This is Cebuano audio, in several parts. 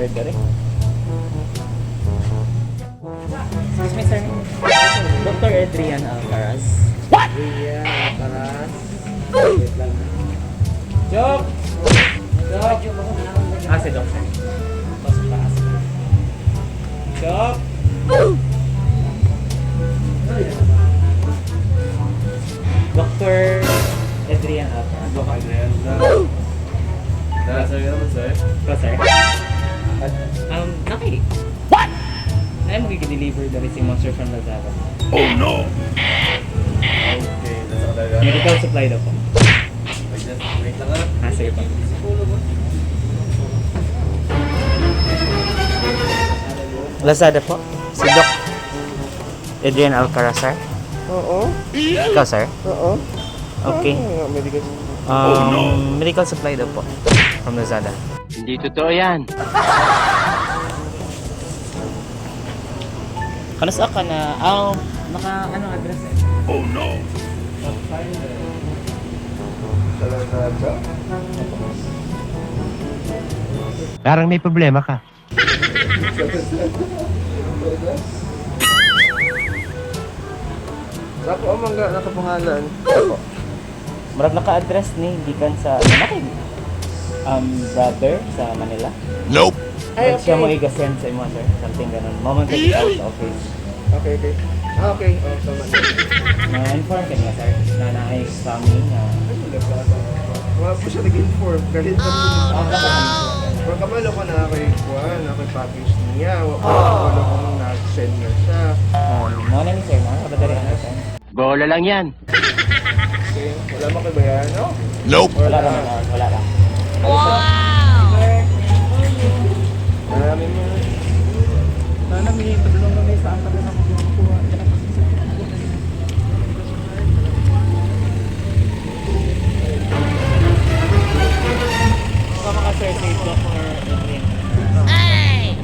sir dere. Excuse me, sir. Dr. Adrian Alcaraz. Adrian Alcaraz. Wait lang. Chok! Chok! Ah, si Doc, sir. Tapos taas. Chok! Dr. Adrian Alcaraz. Doc Adrian. Nasa naman, sir. Ikaw, sir? Naki. What? Ay, magiging-deliver dali si Monster from Lazada. Okay, nasa ka talaga. Medical supply daw po. Wait lang, wait lang ah. Ah, sige po. Lazada po. Si Doc Adrian Alcaraz, sir. Oo. Ikaw, sir? Oo. Okay. Ah, medical. Medical supply daw po. From Lazada. Hindi totoo yan. Kanus ka na? Oh, naka, ano address eh? Sa Lazada? Parang may problema ka. Sa ako ang mangga nakapangalan. Opo. Murag naka-address ni gikan sa ano na kay brother sa Manila. Nope. Ay, Ay, siya mo okay. i-send sa imo, sir. Something ganun. Moment ka out sa office. Okay. Ah, okay. Oh, tama. Na-inform ka niya, sir, na naay coming. Ay, wala pa. Wala po siya nag-inform. Galit na po siya. Pero kabalo ko na ako'y kuwan, ako'y package niya. Wala kong nag-send na siya. Mo na ni sir, no? Kabadali ano, sir? Bola lang yan. Okay. Wala mo kay bayaran, no? Nope. Wala ra man, wala ra. Marami mo. Sana may padulong na may saan ka na makukuha. Tama ka, sir, si Dr. Adrian. Ay!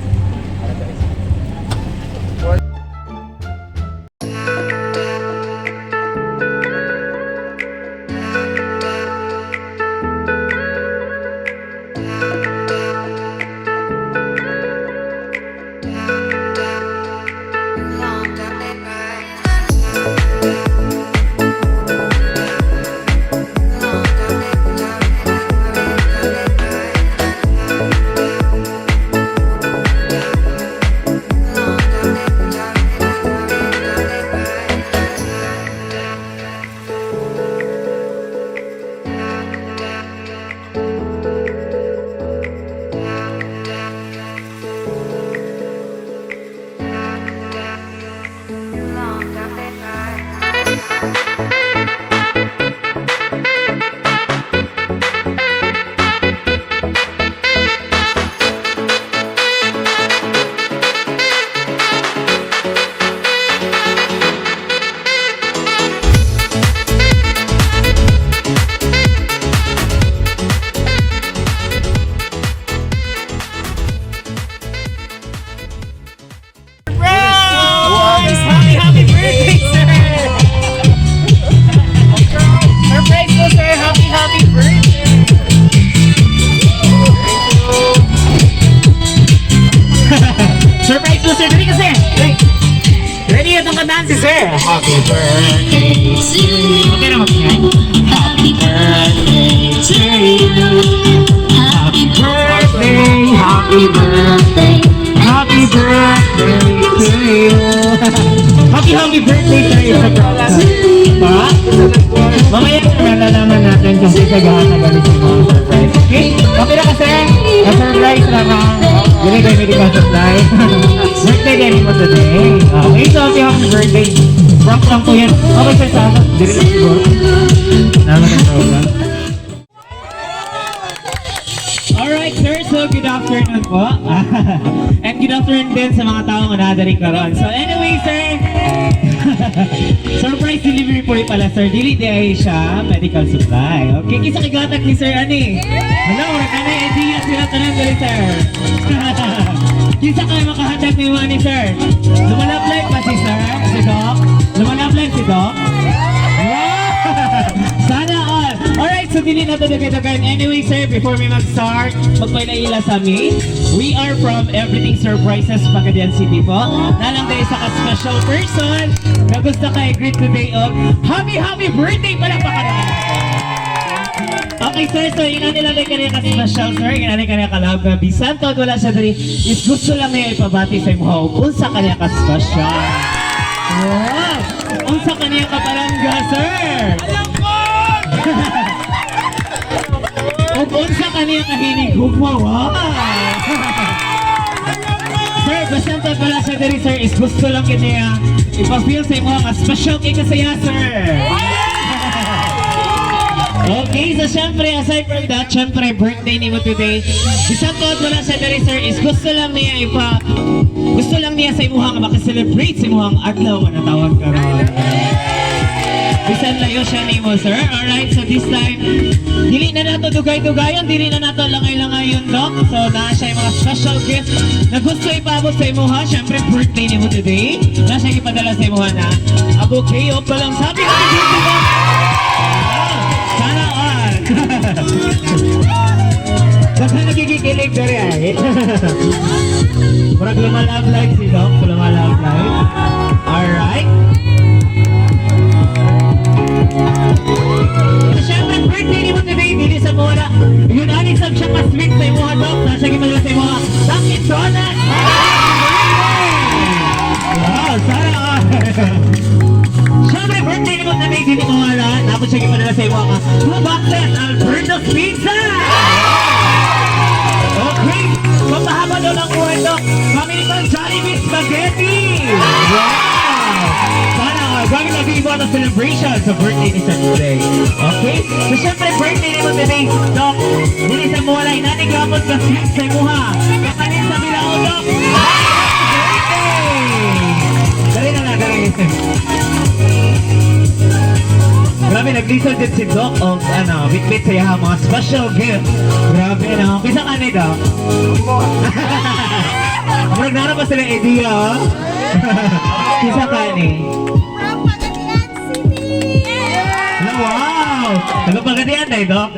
Surprise! Happy, happy birthday, sir! Surprise po, sir! Happy, happy birthday! Surprise po, sir! Dali ka, sir! Dali. Ready itong kantahan si sir! Happy birthday to you! Okay na mag Happy birthday to you! Happy birthday! Happy birthday! Happy birthday to you! Happy, happy birthday to you! Pa? Mamaya malalaman natin kung sino gahatag sa mga surprise. Okay? Okay na kasi? Na-surprise na ka. Dili kayo medical supply. Birthday din mo today. Okay, so happy, happy birthday. Prank lang po yan. Okay, sir, sa ano? Dili lang siguro. Naman ang program. Alright, sir. So, good afternoon po. And good afternoon din sa mga taong nadari karon. So, anyway, sir. Surprise delivery po rin pala, sir. Dili di ay siya medical supply. Okay, kisa kigatag ni sir ani. Hello, wala ka na idea sila tanan dali, sir. Kinsa kayo makahatag ni ni sir? Lumalablay pa si sir, si Doc. Lumalablay si Doc. Wow! Sana all. Alright, so so dili na to dagay. Anyway, sir, before we mag-start, magpailaila sa mi. We are from Everything Surprises, Pagadian City po. Nalang tayo sa ka-special person na gusto ka i-greet today of happy, happy birthday pala pa. Okay, sir, so ina nila lang kaniya ka-special, sir. Ina nila kaniya ka-love nga bisan tawag wala siya diri is gusto lang niya ipabati sa imo unsa kaniya ka-special. Wow! Unsa kaniya ka palangga, sir? Alam ko! Ug unsa kaniya kahinigugma, wow! Sir, basta tawag wala siya diri, sir, is gusto lang kaniya ipa-feel sa imo nga special kay kasaya, sir. Okay, so syempre, aside from that, syempre, birthday ni mo today. Bisan po wala siya diri, sir, is gusto lang niya sa imuha nga makaselebrate sa imuhang adlaw nga natawag karon. Bisan layo siya nimo, sir. Alright, so this time, dili na nato dugay-dugayon, dili na nato langay-langayon, Doc. So, naa siya yung mga special gift na gusto ipaabot sa imuha. Syempre, birthday nimo today. Na siya ipadala sa imuha na a bouquet of palang sabi, happy birthday, Doc! Ah, sana all! Daghan nagigikilig dari ay. Murag lumalove life si Doc. Lumalove life. Alright. So, syempre, birthday ni mo today, dili sa mawala. Yun, ani sab siya ka-sweet sa imuha, Doc. Nasa gimadala sa imuha. Dunkin' Donuts! Wow, sana all! Syempre, birthday ni mo today, dili mawala. Tapos siya gimadala sa imuha ka two boxes Alberto's Pizza! Okay, mapahaba daw ng kwento. Kami ni pang Jollibee Spaghetti! Wow! Sana gawin natin iba na celebration sa birthday ni Sir today. Okay? So, syempre, birthday ni mo today, Doc. Dili sa mawala, inani gamot ka sweet sa imuha. Kakanin sa bilao, Doc. Happy birthday! Dali na lang, dali. Grabe, naglisod din si Doc og ano, bitbit sa iyang mga special gift. Grabe, no? Bisa ka ni Doc? Murag nara pa sila idea, oh? Kisa ka ni? From Pagadian City! Hello, wow! Taga Pagadian na, Doc?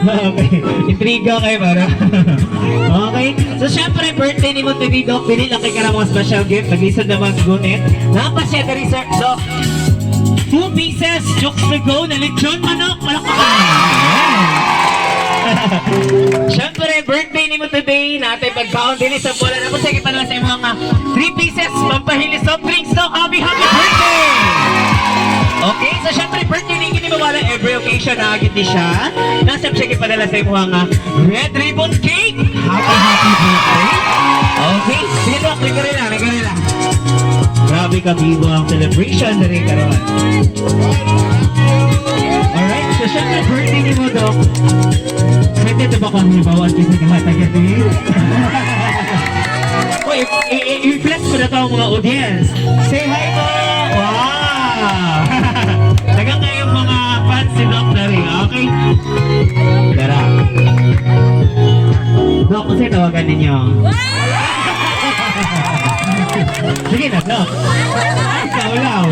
Okay. Intriga kayo para. Okay. So, syempre, birthday ni mo today, Doc. Pili lang kay ka ng mga special gift. Naglisod naman gunit. Napa siya diri, sir, Doc. Two pieces, jokes to go na lechon manok. Palakpakan. Syempre, birthday ni mo today. Natay pagkaon din sa bola. Tapos, sige pa naman sa imong mga three pieces, pampahili soft drinks, Doc. Happy, happy birthday! Okay, so syempre birthday ni gini mawala every occasion na agad ni siya. Nasa siya gipadala sa imuha nga red ribbon cake. Happy, happy birthday. Okay, sige Doc, may karela, may karela. Grabe ka bibo ang celebration diri karon. Alright, so syempre birthday ni mo, Doc. Pwede ito ba kung halimbawa ang kisig hatag eh? Uy, i-flex ko na to ang mga audience. Say hi po! Wow! Dagang kayong mga fans si Doc na rin, okay? Tara. Doc, kasi tawagan ninyo. Sige na, Doc. Ay, kaulaw.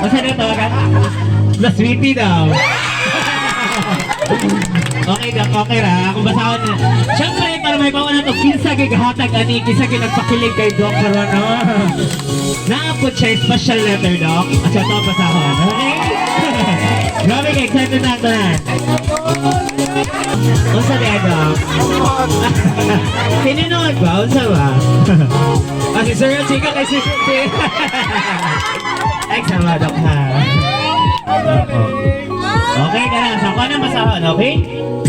O saan na tawagan? La sweetie daw. Okay, Doc, okay ra. Kung basahon na. Siyempre, para may bawa na to, kinsa kay gahatag ani, kinsa kay nagpakilig kay Doc karon, no? Naapot siya special letter, Doc. At siya to basahon. Okay? Grabe ka, excited na ako na. Unsa di, Doc? Tinunood ba? Unsa ba? Ah, si Sir, chika kay si. Ay, sama, Doc, ha? Oo. Okay ka na. So, ako na basahon, okay?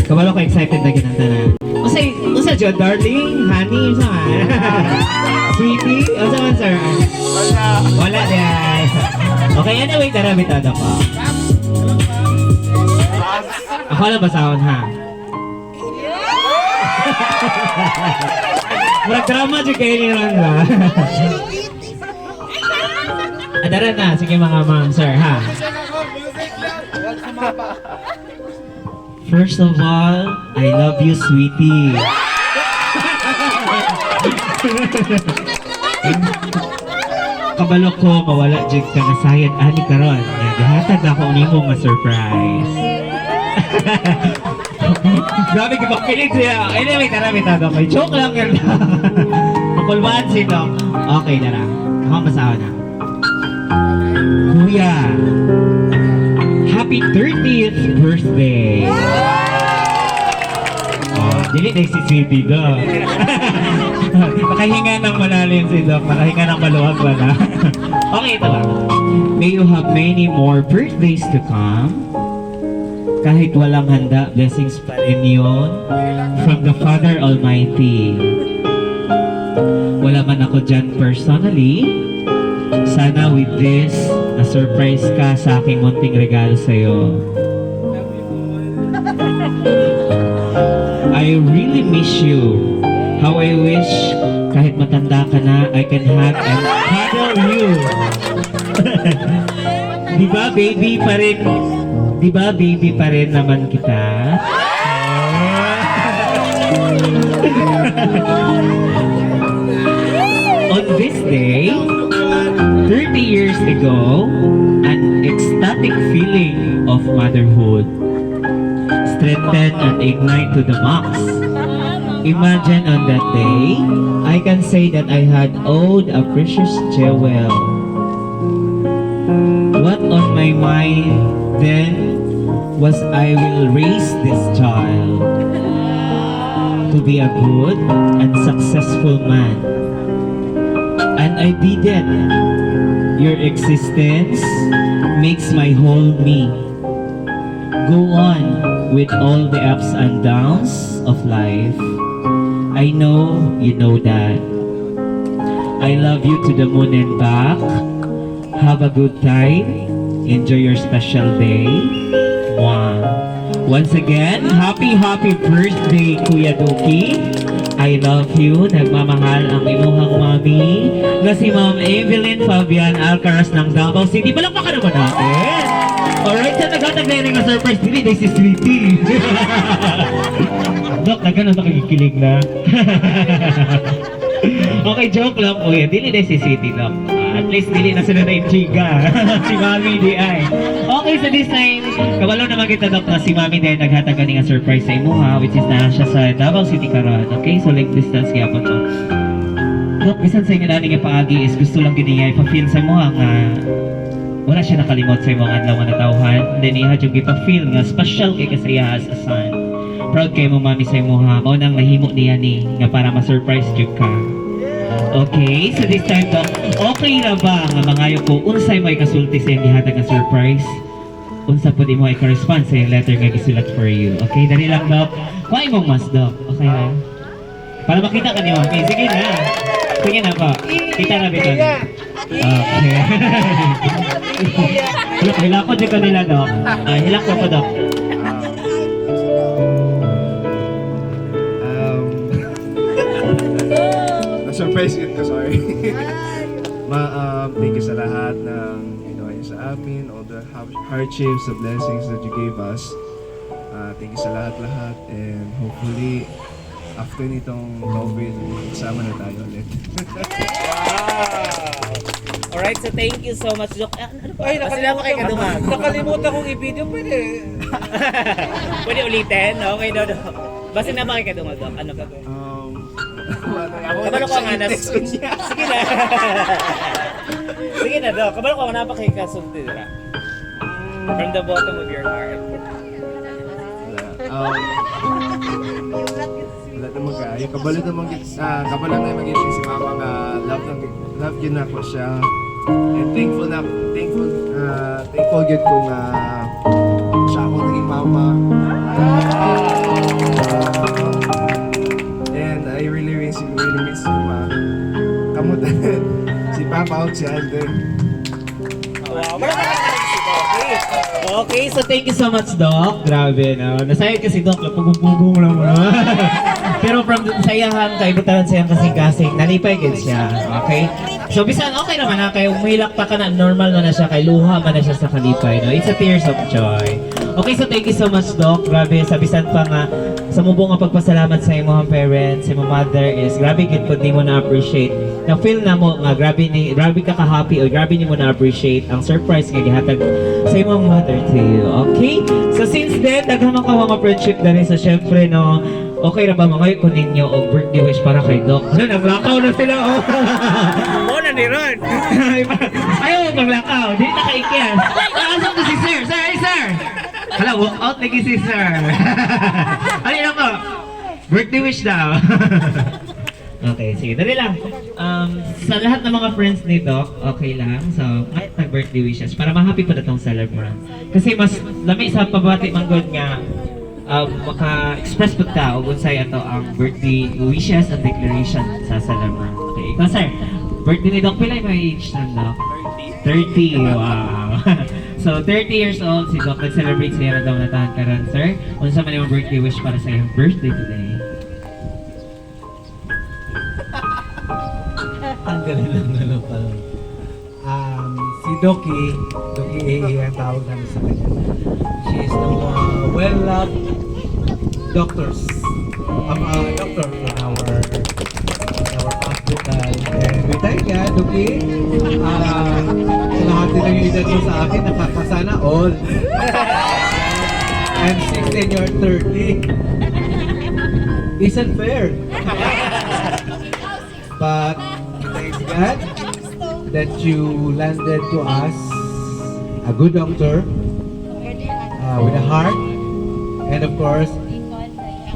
Kabalo ko excited na ginanta na. Unsa, unsa jud, darling? Honey, unsa man? Sweetie? Unsa man, sir? Wala. Wala di ay. Okay, anyway, tara, bitaw ko. Ako lang basahon, ha? Murag drama jud kayo ni Ron, ba? Adara na, sige mga ma'am, sir, ha? First of all, I love you, sweetie. Kabalo ko mawala jud ka nasayad ani karon. Nga gihatag ako nimo nga surprise. Grabe gipapilit siya. Anyway, tara bitaw, Dok. Joke lang yun. Makulbaan si Doc. Okay, tara. Ako masawa na. Kuya, happy 30th birthday! Oh, dili na si Sweetie, Doc. Nakahinga ng malalim si Doc. Nakahinga ng maluwag ba na? Okay, ito ba? May you have many more birthdays to come. Kahit walang handa, blessings pa rin yun from the Father Almighty. Wala man ako dyan personally, sana with this, na-surprise ka sa aking munting regalo sa'yo. I really miss you. How I wish kahit matanda ka na, I can hug and cuddle you. Di ba baby pa rin? Di ba baby pa rin naman kita? On this day, 30 years ago, an ecstatic feeling of motherhood strengthened and ignite to the max. Imagine on that day, I can say that I had owed a precious jewel. What on my mind then was I will raise this child to be a good and successful man. And I did it. Your existence makes my whole me. Go on with all the ups and downs of life. I know you know that. I love you to the moon and back. Have a good time. Enjoy your special day. Mwah. Once again, happy, happy birthday, Kuya Duki. I love you. Nagmamahal ang imuhang mami na si Ma'am Evelyn Fabian Alcaraz ng Davao City. Palakpakan naman natin. Alright, sa naghatag na yun ng surprise, dili na si Sweetie. Dok, na ganun nakikilig na. Okay, joke lang po yan. Dili na si Sweetie, Dok. Ah, at least dili na sila na intriga si Mami di ay. Okay, so this time, kabalo naman kita, Dok, na si Mami dahil naghatag kani nga surprise sa imuha, which is na siya sa Davao City karon. Okay, so like distance gyapon to. Dok, bisan sa inyo nani nga paagi is gusto lang gini niya ipa-feel sa imuha nga wala siya nakalimot sa imong adlaw nga natawhan. Then iha jud gipa-feel nga special kay ka sa iya as a son. Proud kay mo mami sa imuha. Mao nang nahimo niya ni nga para ma-surprise jud ka. Okay, so this time, Doc, okay ra ba nga mangayo ko unsay may kasulti sa iyang gihatag nga surprise? Unsa pud imo i-correspond sa iyang letter nga gisulat for you? Okay, dali lang, Doc. Kuha imong mask, Doc. Okay ra? Para makita ka ni Mami. Sige na. Sige na po. Kita na bitaw. Okay. Look, hilakod din kanila, Doc. Ah, hilak ko po, Doc. Na-surprise yun ko, sorry. Ma, thank you sa lahat ng ginawa niyo sa amin, all the hardships, the blessings that you gave us. Thank you sa lahat-lahat and hopefully after nitong COVID, kasama na tayo ulit. Wow! Alright, so thank you so much, Doc. Ah, ano pa? Ay, Pasalamat kay kadungag. Nakalimutan kong i-video. Pwede. Pwede ulitin? Okay, Doc. Basta na ba kay kadungag, Doc? Ano ba? Ako Kabalo ko nga na. text ko niya. Sige na. Sige na, Doc. Kabalo ko nga napakikasulti, dira. From the bottom of your heart. Wala. Wala naman kaayo. Kabalo naman gid kabalo na maging si mama nga love nang love gyud nako siya. And thankful gyud ko nga siya ako naging mama. And I really really really miss you, ma. Kamot si Papa ug si Alden. Wow, maraming si Doc. Okay, so thank you so much, Doc. Grabe, no? Nasayad kasi, Doc. Pugong-pugong lang mo. Pero from sayahan, kay butaran sayang kasing-kasing, nalipay gid siya. Okay? So, bisan okay naman ha, kay umilak pa ka na, normal man na siya, kay luha man na siya sa kalipay, no? It's a tears of joy. Okay, so thank you so much, Doc. Grabe, sa bisan pa nga, sa mubong nga pagpasalamat sa imong parents, sa imong mother is, grabe gid po di mo na-appreciate. Na-feel na mo nga grabe ni grabe ka ka-happy o grabe ni mo na-appreciate ang surprise nga gihatag sa imong mother to you. Okay? So since then, daghan man ka mga friendship dali, so syempre, no, okay ra ba mga ko ninyo og birthday wish para kay Doc? Ano, naglakaw na sila, oh. Mo na ni Ron. Ayaw maglakaw, di na kaikyas. Asa ko si Sir? Sir, hey, sir. Hala, walk out lagi si Sir. Ano na po? Birthday wish daw. Okay, sige. Dali lang. Sa lahat ng mga friends ni Doc, okay lang. So, kahit nag-birthday wishes, para ma-happy pa na tong celebrant. Kasi mas lami sa pabati manggod nga maka-express po ta og unsay ato ang birthday wishes and declaration sa celebrant. Okay, ikaw sir, birthday ni Doc, pila yung age ng Doc? 30. 30, wow. So, 30 years old, si Doc nag-celebrate siya na daw natahan karon, sir. Unsa man imong birthday wish para sa iyong birthday today? Ang galing lang ano pala. Si Doki, Doki AA ang tawag namin sa kanya. She is the well-loved doctors. Doctor in our hospital. And we thank you, Doki. Sa lahat din ng edad mo sa akin, nakakasana all. I'm 16, you're 30. Isn't fair. But thanks God that you landed to us a good doctor with a heart. And of course,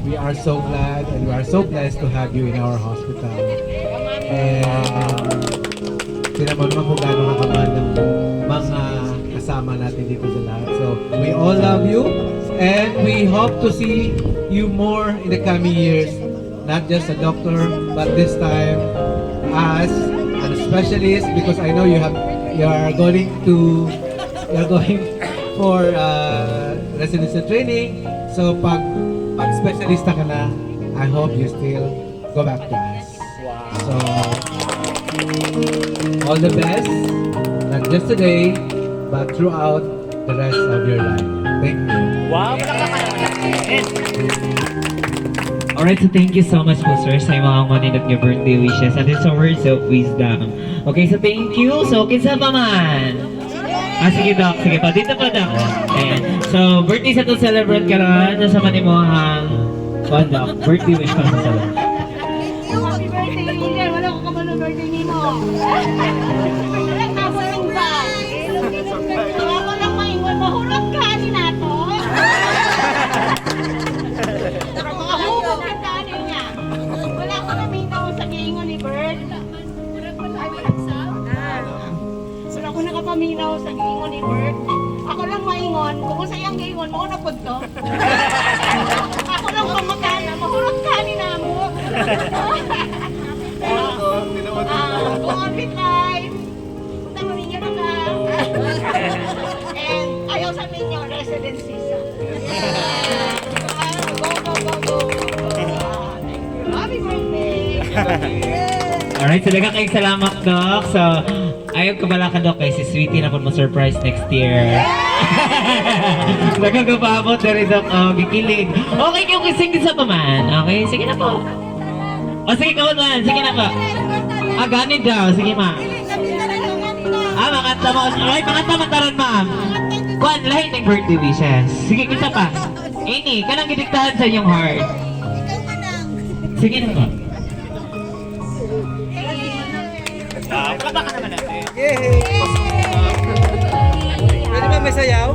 we are so glad and we are so blessed to have you in our hospital. And tinaman mo kung gaano kakamahal ng mga kasama natin dito sa lahat. So, we all love you and we hope to see you more in the coming years. Not just a doctor, but this time as a specialist because I know you are going for residency training. So pag specialista ka na, I hope you still go back to us. So all the best, not just today, but throughout the rest of your life. Thank you. Wow, palakpakan naman natin. Alright, so thank you so much po, sir, sa imong mga manindot nga birthday wishes and sa words of wisdom. Okay, so thank you. So, kinsa pa man? Ah, sige, Doc. Sige pa. Dito pa, Doc. Ayan. So, birthday sa itong celebrant karon. Nasa man imo ang kuan, Doc? Birthday wish para sa celebrant. Happy birthday, Lilian. Wala ko kabalo birthday nimo. Wala ka ba? Ako lang maingon, mahurot ka ani nato. Mahurot ka ani niya. Wala ko naminaw sa giingon ni Bird. Ay, wala sa? Wala ko nakapaminaw sa giingon ni Bird. Ako lang maingon, kung sa iyang giingon, mao na pud to. Ako lang pamagana, mahurot ka ani namo. Pero, go on with life. Punta maminyo na ka. And ayaw sa minyo, residency sa. Go, go, go, go. Thank you. Happy birthday! Alright, so daghang kayong salamat, Doc. So, ayaw ka bala ka, Doc, kay si Sweetie na po mo surprise next year. Daghang kapaabot dari, Doc. Oh, gikilig. Okay, yung kising sa pa man. Okay, sige na po. O, sige, kawan man. Sige na po. Ah, ganit daw. Sige, ma. Ah, makanta mo. Alright, makanta man taron, ma'am. Kuan, lahi ng birthday wishes. Sige, kinsa pa. Ini, kanang gidiktahan sa inyong heart. Sige na po. Wow, palakpakan naman natin. Yay! Pwede ba may sayaw?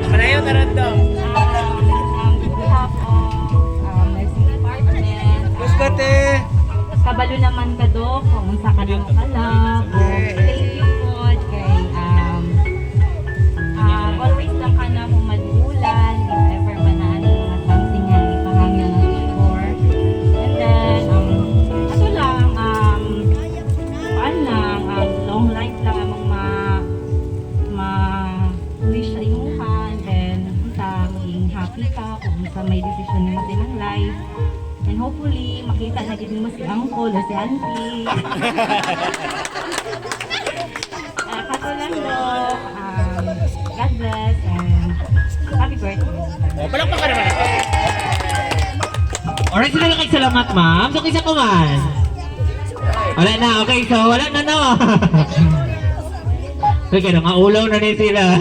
Panayo taron, Doc. On behalf of nursing department, Muskate! Kabalo naman ka do kung unsa ka nang kalab. Thank you po kay always lang ka na mo madulan if ever man na ano, mga something nga ipahangyo ng before. And then, ato lang, paan lang, long life lang among ma wish sa imuhan and unsa maging happy ka kung unsa may decision nimo sa imong life. And hopefully, makita na gid mo si uncle o si auntie. Kato lang, Dok. God bless and happy birthday. Oh, palakpakan naman natin. Alright, so daghang kayong salamat, ma'am. So, kinsa pa man. Wala na, okay. So, wala na, no? Sige, ulaw na ni sila.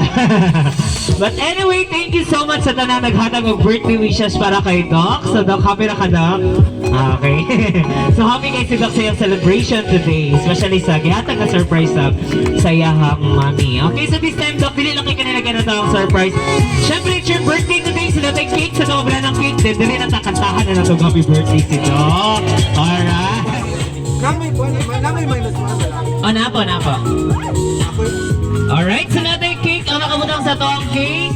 But anyway, thank you so much sa tanang naghatag og birthday wishes para kay Doc. So, Doc, happy na ka, Doc? Ah, okay. So, happy kay si Doc sa iyang celebration today. Especially sa gihatag na surprise sa iyahang mami. Okay, so this time, Doc, dili lang kay kanila ganito ang surprise. Siyempre, it's your birthday today. So, natay cake sa sobra ng cake. Then, dili na takantahan na natong happy birthday si Doc. Alright. Namay minus one. Oh, napo, napo. Alright, so natin cake. Ang nakabutang sa to ang cake.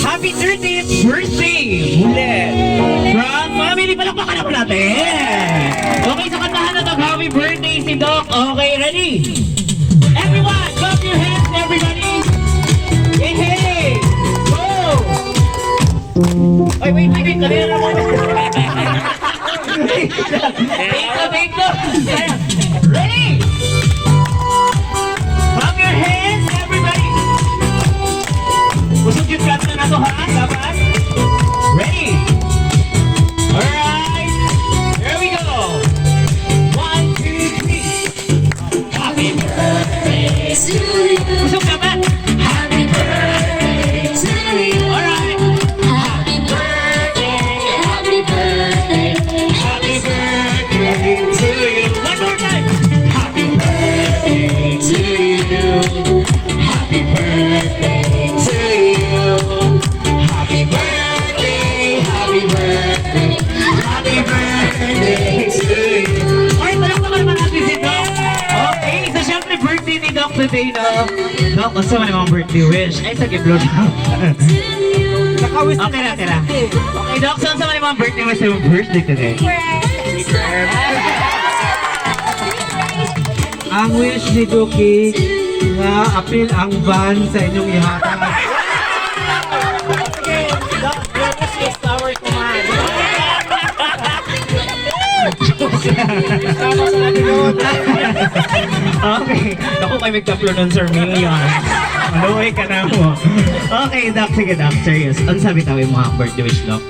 Happy 30th birthday! Bullet! From family, palakpakan na po natin! Okay, so kantahan na to. Happy birthday si Doc. Okay, ready? Everyone, clap your hands, everybody! Hey, hey! Go! Ay, wait, wait, wait. Kanina naman. Wait lang, wait lang. Ready? Clap your hands, everybody! Usog yung kanta na to, ha? Dapat? Ready? Alright! Here we go! One, two, three! Happy birthday to you! Usog dapat! Happy birthday to you! Alright! Happy birthday! Happy birthday! Happy birthday to you! One more time! Happy birthday to you! Happy birthday to you! Happy birthday! Happy birthday! Happy birthday to you! Alright, palakpakan naman natin si Doc! Okay, so syempre birthday ni Doc today, no? Doc, gusto mo namang birthday wish? Ay, sa giblo na. Nakawis. Okay na, okay na. Okay, Doc, saan sa man yung birthday wish sa imong birthday today? Ang wish ni Duki nga apil ang van sa inyong ihatag. Doc, your wish is our command. Tama sa natin yun. Okay. Ako kay may nun, Sir Million. Maluwi ka na mo. Okay, Doc. Sige, Doc. Serious. Ano sabi tawin mo ang birthday wish, Doc?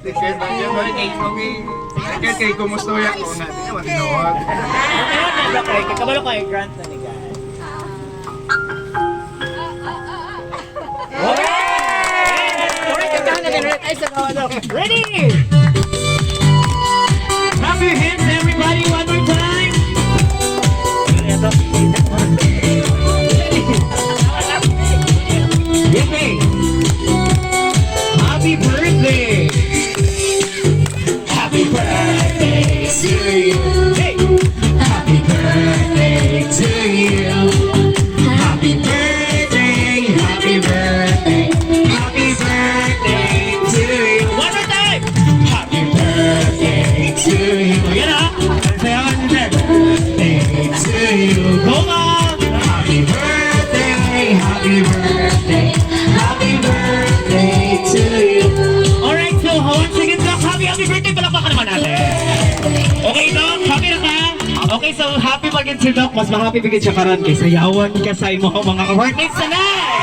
Secret lang yan. Okay. Secret kay kumusta ya ko natin naman tinuod. Doc, kay kabalo kay grant na ni God. Alright, kantahan na din. Ay, sa ano. Ready? Clap your hands, everybody, one more time. Ito. Yippee! Happy birthday! Happy birthday to you. Hey! Happy birthday to you. Happy birthday, happy birthday, happy birthday to you. One more time! Happy birthday to you. Yan ah! Sayawan si sir. Birthday to you. Go, Mom! Happy birthday, happy birthday, happy birthday to you. Alright, so once again, Doc, happy, happy birthday. Palakpakan naman natin. Okay, Doc, happy na ka? Okay, so happy maging si Doc. Mas ma-happy bigyan siya karon kay sayawan ka sa imo mga ka-workmates tonight.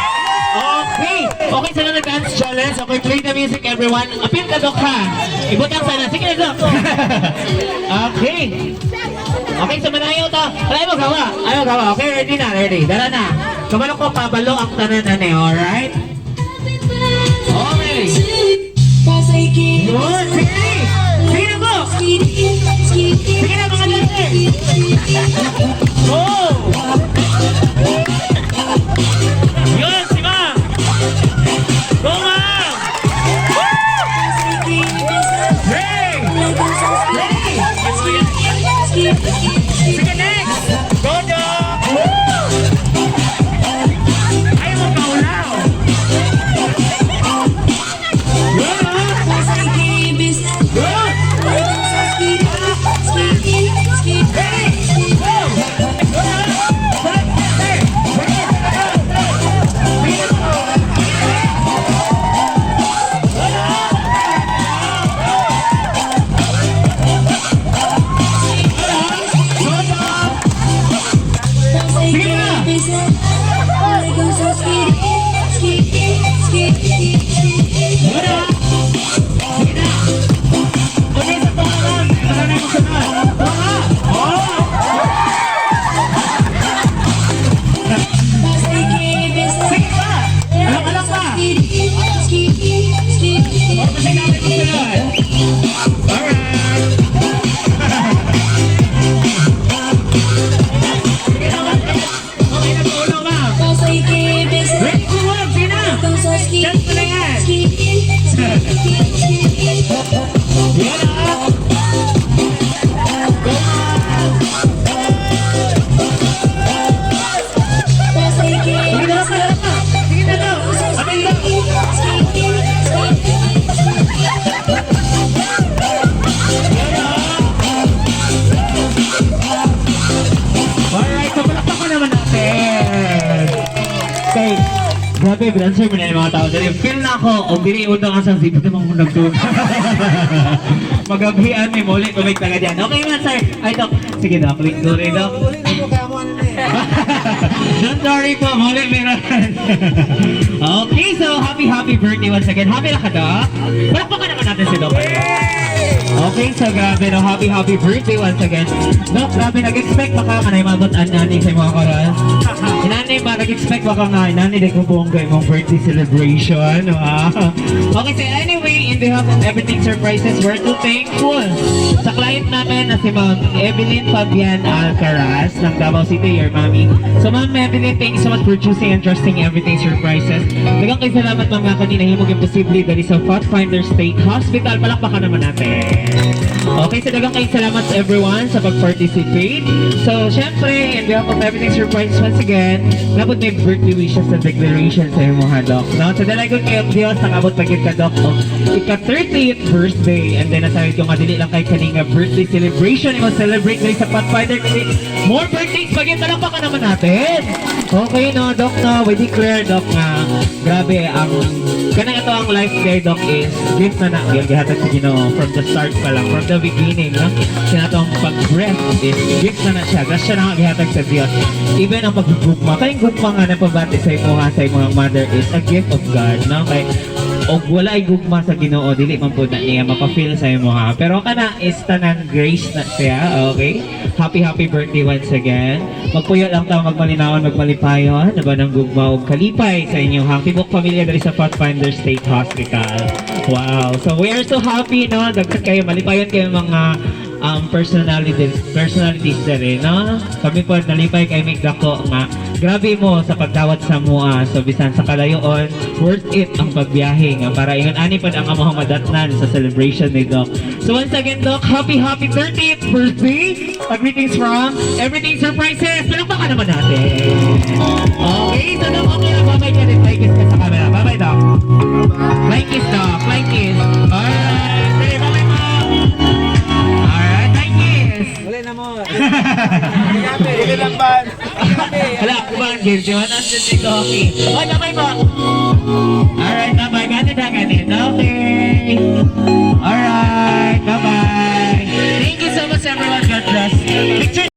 Okay. Okay, sana na dance challenge. Okay, play the music, everyone. Apil ka, Doc, ha? Ibutang sana. Sige na, Doc. Okay. Okay, so manayaw to. Ayaw mo gawa. Ayaw gawa. Okay, ready na, ready. Dala na. Kabalo ko, kabalo ang tanan na ni, alright? Okay. Yun, sige. Sige na po. Sige na, mga dancer. Go! Yun, si Ma'am. Go, Ma'am! Woo! Hey! Ready? Sige, next! Go, Doc! Woo! Ayaw mo kaulaw! Yun, ah! Yun! Hey! Go! Grabe, answer mo na yung mga tao. Dali, feel na ako, o dili utang ka sa sipot mo mong nagtug. Magabhian, may muli, kumik taga dyan. Okay man, sir. Ay, Doc. Sige, Doc. Wait, sorry, Doc. Uli na mo, kaya mo ano na eh. Don't worry po, muli meron. Okay, so happy, happy birthday once again. Happy na ka, Doc? Palakpakan naman natin si Doc. Okay, so grabe no. Happy, happy birthday once again. Doc, grabe, nag-expect ba ka nga na mabot ang nani sa mga koral? Inani ba, nag-expect ba ka nga, inani di ko bongga imong birthday celebration? Wow. Okay, so anyway, in behalf of Everything Surprises, we're too thankful sa client namin na si Ma'am Evelyn Fabian Alcaraz ng Davao City, your mommy. So Ma'am Evelyn, thank you so much for choosing and trusting Everything Surprises. Daghang kay salamat, ma'am, nga kanina himog imposible dali sa Pathfinder State Hospital. Palakpakan naman natin. Okay, so daghang kay salamat sa everyone sa pag-participate. So, syempre, in behalf of Everything Surprises once again, nabot may birthday wishes and declaration sa imo ha, Doc. No? So, dalagon kayo Diyos, nakabot pa gyud ka, Doc, og ika-30th birthday. And then, nasabi ko nga, dili lang kay kaninga birthday celebration. Imo celebrate dali sa Pathfinder kasi more birthdays pa gyud. Palakpakan naman natin. Okay, no, Doc, no, we declare, Doc, nga, grabe, ang, kanang ito ang life there, Doc, is gift na na, yung gihatag sa Ginoo from the start pa lang, from the beginning, no? Sinatong pag-breath is gift na na siya, grasya na nga gihatag sa Dios. Even ang paggugma, kayong gugma nga napabati sa imuha sa imong mother is a gift of God, no? Kay, og wala ay gugma sa Ginoo, dili man pud na niya mapa-feel sa imo ha. Pero kana is tanan grace na siya, okay? Happy, happy birthday once again. Magpuyo lang ta magmalinawon, magmalipayon, na ba ng gugma og kalipay sa inyong hang tibok pamilya diri sa Pathfinder State Hospital. Wow. So we are so happy, no? Daghan kayo malipayon kayo mga personalities dere, no? Kami po nalipay kay mig dako nga grabe mo sa pagdawat sa mua. So bisan sa kalayoon, worth it ang pagbiyahe nga para ingon ani pod ang among madatnan sa celebration ni Doc. So once again, Doc, happy, happy 30th birthday. Greetings from Everything Surprises. Palakpakan naman natin. Okay, so Doc, okay na. Bye-bye ka rin. Bye kiss ka sa camera. Bye-bye, Doc. Bye kiss, Doc. Bye kiss. Alright. Say bye-bye, Mom. Alright, bye kiss. Uli na mo. Uli lang ba? Hala, kumain game. Si Juan, andun si Doki. Oh, bye-bye po. Alright, bye-bye. Ganit na, ganit. Okay. Alright, bye-bye. Thank you so much, everyone. God bless. Picture.